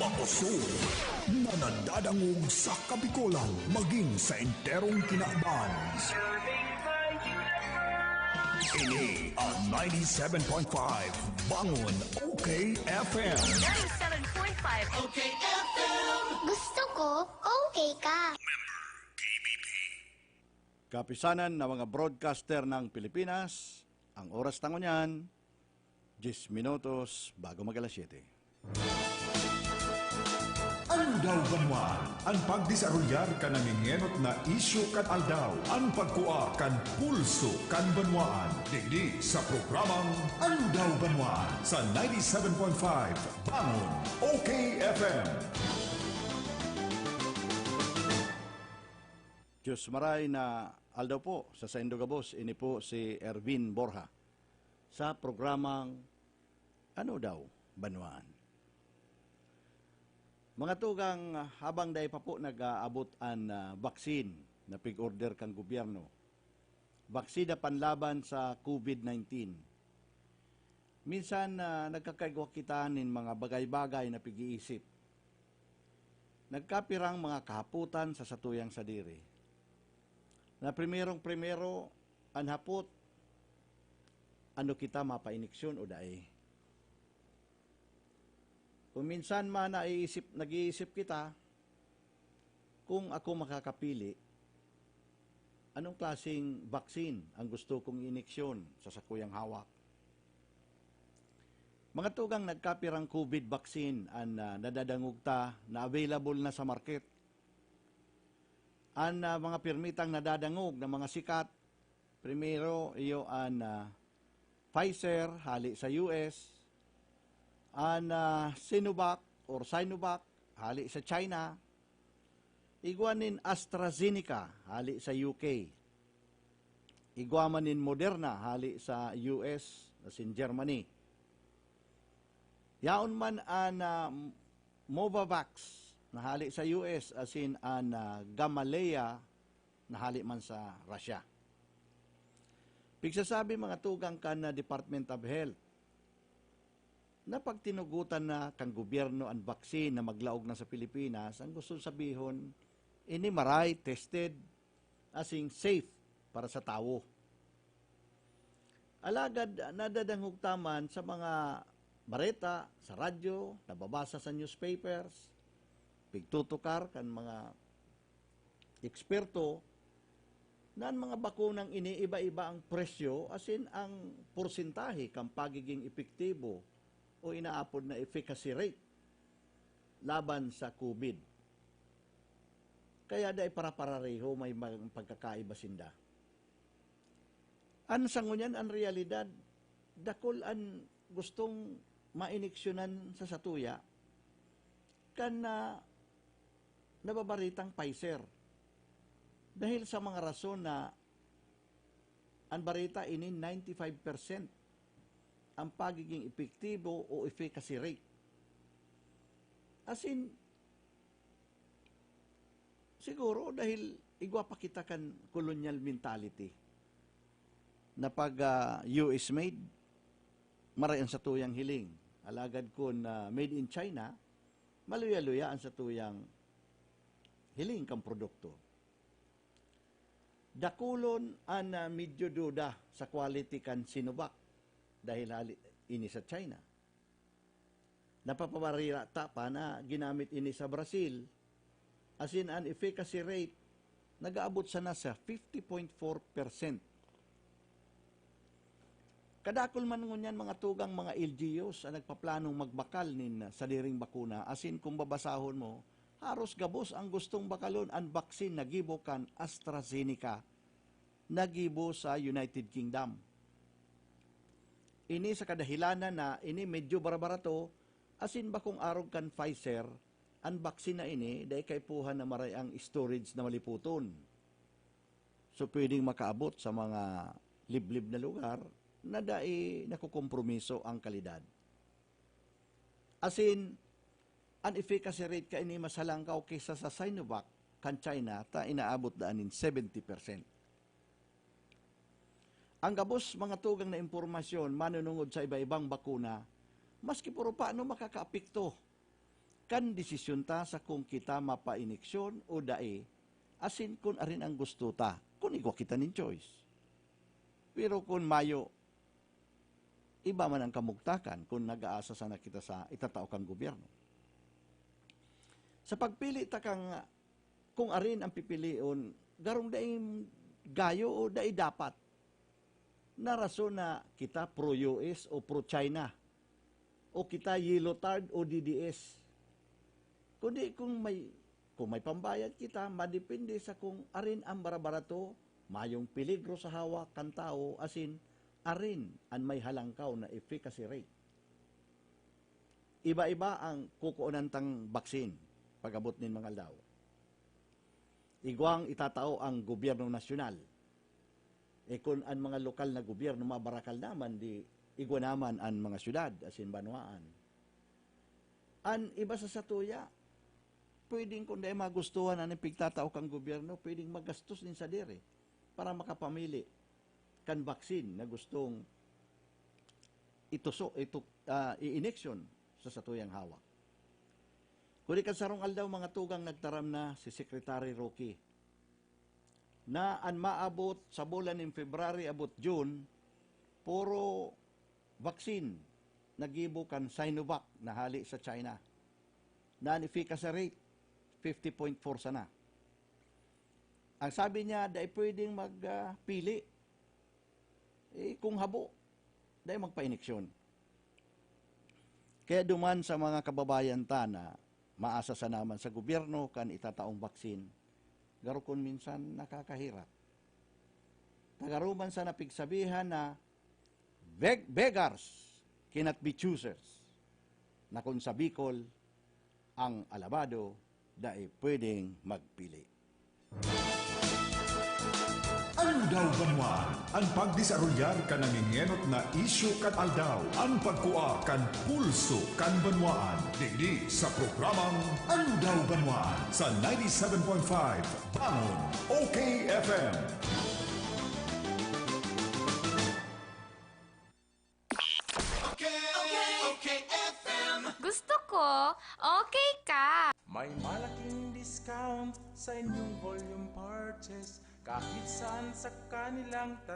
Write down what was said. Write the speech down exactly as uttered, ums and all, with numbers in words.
Ako Sur, na nadadangog sa Kabikolan maging sa enterong kinaban. Ini ang ninety-seven point five Bangon O K F M. Ninety-seven point five O K F M. Gusto ko, okay ka. Kapisanan na mga broadcaster ng Pilipinas, ang oras na ngunyan, diyes minutos bago mag alas siyete. Aldaw Banwaan, ang pagdesarolyar kan nangengenot na isyu kan aldaw, ang pagkua kan pulso kan banwaan. Digdi sa programang Aldaw Banwaan sa ninety-seven point five Bangon O K F M. Diyos maray na aldaw po sa saindo gabos, ini po si Ervin Borja sa programang Ano Daw Banwaan. Mga tugang, habang dai pa po nag-aabot an, ah, vaccine na pig-order kan gobyerno, vaksina panlaban sa COVID nineteen, minsan, ah, nagkakaigwa kita nin mga bagay-bagay na pig-iisip. Nagkapirang mga kahapotan sa satuyang sadiri. Na primerong-primero, an hapot, ano kita, mapainiksyon o dai? Kung minsan man naiisip, nag-iisip kita, kung ako makakapili, anong klaseng vaccine ang gusto kong iniksyon sa sakuyang hawak? Mga tugang, nagkapirang COVID vaccine an, ah, nadadangog ta na available na sa market. An, ah, mga pirmitang nadadangog na mga sikat, primero, iyo an, ah, Pfizer, hali sa U S, an, ah, Sinovac or Sinovac, hali sa China, igwa nin AstraZeneca, hali sa U K, igwa man nin Moderna, hali sa U S, asin Germany. Yaon man an, ah, Novavax, na hali sa U S, asin an, ah, Gamaleya, na hali man sa Russia. Pigsasabi mga tugang kan, ah, Department of Health, na pagtinugotan na kan gobyerno an vaccine na maglaog na sa Pilipinas, ang gusto sabihon, ini maray, tested, asin safe para sa tawo. Alagad, ah, nadadangog ta man sa mga bareta, sa radyo, nababasa sa newspapers, pigtutukar kan mga eksperto, na an mga bakunang ini iba-iba ang presyo asin ang porsentahe kan pagiging epektibo o inaapod na efficacy rate laban sa COVID. Kaya dai para-parareho may mga pagkakaiba sinda. An sa ngunyan, an realidad, dakul an gustong mainiksyonan sa satuya kan, ah, nababaritang Pfizer. Dahil sa mga rason na an bareta ini, ninety-five percent ang pagiging epektibo o efficacy rate. Asin, siguro dahil igwa pa kita kan colonial mentality na pag, ah, U S made, maray an satuyang hiling. Alagad kun, ah, made in China, maluya-luya an satuyang hiling kan produkto. Dakulon an, ah, medyo duda sa quality kan Sinovac dahil hali ini sa China. Napapabarira ta pa na ginamit ini sa Brazil, asin an efficacy rate nag-aabot sana sa fifty point four percent. Kadakul man ngunyan mga tugang mga L G Us an nagpaplanong magbakal nin sadiring bakuna, asin kung babasahon mo, haros gabos ang gustong bakalon an baksin na gibo kan AstraZeneca na gibo sa United Kingdom. Ini sa kadahilanan na ini medyo barabarato, asin bakong arog kan Pfizer, an baksin na ini dai kaipuhan na maray ang storage na malipoton. So, pwedeng makaabot sa mga liblib na lugar na dai nakokompromiso ang kalidad. Asin, an efficacy rate kaini mas halangkaw kaysa sa Sinovac kan China, ta inaabot daan nin seventy percent. Ang gabos mga tugang na impormasyon manunungod sa iba-ibang bakuna, maski puro paano makakaapekto Kan desisyon ta sa kung kita mapainiksyon o dai, asin kun arin ang gusto ta, kun igwa kita nin choice. Pero kun mayo, iba man ang kamugtakan kun nag-aasa sana kita sa itatao kan gobyerno. Sa pagpili ta kan kung arin ang pipilion, garong dai gayo o dai dapat na rason na kita pro-U S o pro-China, o kita yellow tard o D D S. Kundi kung may, kung may pambayad kita, madepende sa kung arin ang barabarato, mayong peligro sa hawak kan tawo, asin arin an may halangkaw na efficacy rate. Iba-iba ang kukuonan tang baksin pag-abot nin mga aldaw. Igwang itatao ang gobyerno nasyonal. E kun an mga lokal na gobyerno mabarakal naman, di igwa naman an mga syudad asin banwaan. An iba sa satuya, pwedeng kun dai magustuhan an ipigtatao kan gobyerno, pwedeng maggastos nin sadiri para makapamili kan baksin na gustong ituso, itu, ah, i-injection sa satuyang hawak. Kundi kan sarong aldaw, mga tugang, nagtaram na si Secretary Roque na an maabot sa bulan nin February abot June, puro vaccine na gibo kan Sinovac na hali sa China, na an efficacy rate, fifty point four sana. Ang sabi niya, dai pwedeng magpili. Eh, kung habo, dai magpainiksyon. Kaya duman sa mga kababayan ta na maasa sa naman sa gobyerno kan itataong baksin, garo kun minsan nakakaherak. Ta garo man sa napigsabihan na beg-, beggars cannot be choosers, na kun sa Bicol, ang alabado dai pwedeng magpili. Aldaw Banwaan, an pagdesarolyar kan nangengenot na isyu kan aldaw, an pagkua kan pulso kan banwaan. Digdi sa programang Aldaw Banwaan sa ninety-seven point five Bangon, O K F M. Okay, okay, okay, F M. Gusto ko, okay ka. May malaking discount sa inyong volume purchase kahit saan sa kanilang